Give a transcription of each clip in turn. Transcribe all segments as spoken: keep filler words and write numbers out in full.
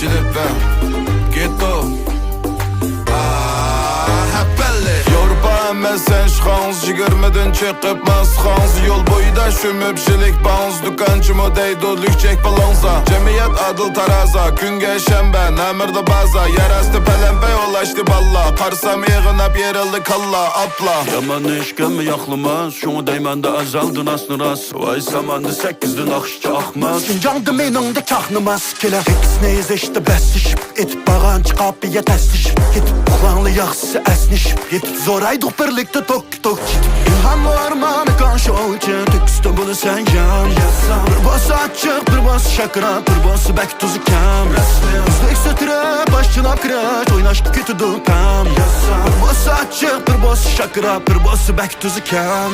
Ghetto. ياۋروپا ئەمەس، سەن شىخاڭز، يىگىرمىدىن چىقىپ ماس خاڭز. يول بويىدا شۈمۈپ شىلىك باڭز، دۇكانچىمۇ دەيدۇ لۈكچەك بالاڭزا. جەمئىيەت ئادىل تارازا، كۈنگە شەنبە، نەمىردا بازا. يەر ئاستى پەلەمپەي ئولاشتى باللا، قارىسام ئېغىناپ يېرىلدى كاللا، ئاپلا. يامان ئىشكەنمۇ ياقلىماس، شۇڭا دەيمەندە ئەزەلدىن ئاسنى راست. ۋاي ساماندا سەككىزدىن ئاقىشچە ئاقماس. شىنجاڭدا مېنىڭدە چاقنىماس كېلەر. تېكىستنى يېزىشتا بەسلىشىپ، ئېتىپ بارغانچە قاپىيە تەسلىشىپ كېتىپ، ئۇخلاڭلا ياخشىسى ئەسنىشىپ يېتىپ، زورايدۇق بىرلىكتە توك توك چېتىپ. ئىلھاممۇ ئارمانى كاڭ شوۋچى، تېكىستتا بولىسەن جان. بىر بولسا ئاچچىق، بىر بولسا شاكىراپ، بىر بولسا بەك تۇزى كەم. ئۈزلۈك سۆتۈرۈپ، باشچىلاپ كىرىش، ئويناشقا كېتىدۇ پەم. بىر بولسا ئاچچىق، بىر بولسا شاكىراپ، بىر بولسا بەك تۈزى كەم.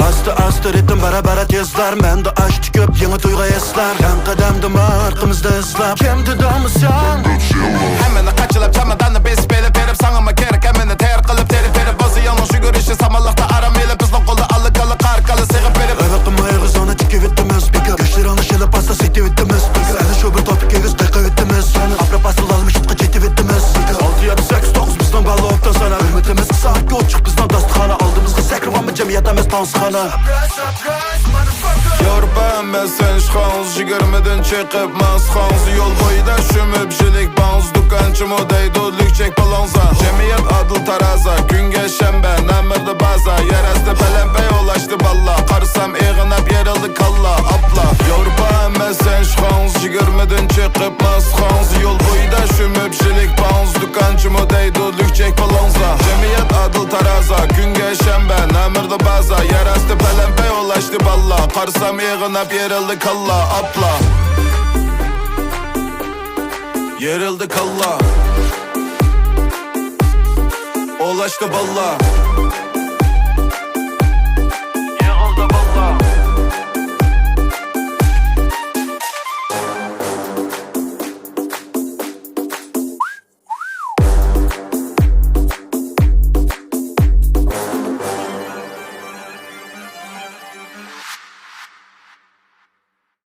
ئاستا ئاستا رىتىم بارا بارا تېزلەر، مەندە ئاشتى كۆپ يېڭى تۇيغۇ ھېسلار. يان قەدەمدىمۇ ئارقىمىزدا ئىزلار، كەمدە دامسان. ھەممىنى قاچىلاپ چاماداننى بېسىپ ئېلىپ بېرىپ، ساڭىمۇ كېرەك ھەممىنى تەييار قىلىپ تېرىپ بېرىپ، بازا يالغۇز يۈگۈرۈشى سامانلىقتا ئارام ئېلىپ، بىزنىڭ قولدا ئاللا كاللا قارا كاللا سېغىپ بېرىپ. ھېلىقىمۇ ئېغىزىڭنى تىكىۋېتىمىز، بىكاپ ياشلىرىڭنى شىلىپ ئاستا سېتىۋېتىمىز. ئەنە شۇ بىر توپا كىگىز قېقىۋېتىمىز، ئاپراپ ئاستا لازمىشىتقا چېتىۋېتىمىز. ئالتە، يەتتە، سەككىز، توققۇز بىزنىڭ بالا ئوبدان سانا، ھۆرمىتىمىز سائەتكە ئوچۇق بىزنىڭ داستىخانا، ئالدىمىزغا سەكرىۋالما جەمئىيەت ئەمەس تانسىخانا. ياۋروپا ئەمەس، سەن شىخاڭز، يىگىرمىدىن چىقىپ ماس خاڭز. يول بويىدا شۈمۈپ شىلىك باڭز، دۇكانچىمۇ دەيدۇ لۈكچەك بالاڭزا. جەمئىيەت ئادىل تارازا، كۈنگە شەنبە، نەمىردا بازا. يەر ئاستى پەلەمپەي ئولاشتى باللا، قارىسام ئېغىناپ يېرىلدى كاللا، ئاپلا. ياۋروپا ئەمەس، سەن شىخاڭز، يىگىرمىدىن چىقىپ ماس خاڭز. يول بويىدا شۈمۈپ شىلىك باڭز، دۇكانچىمۇ دەيدۇ لۈكچەك بالاڭزا. جەمئىيەت ئادىل تارازا، كۈنگە شەنبە، نەمىردا بازا. يەر ئاستى پەلەمپەي ئولاشتى باللا، قارىسام ئېغىناپ يېرىلدى كاللا، ئاپلا. يېرىلدى كاللا، ئولاشتى باللا.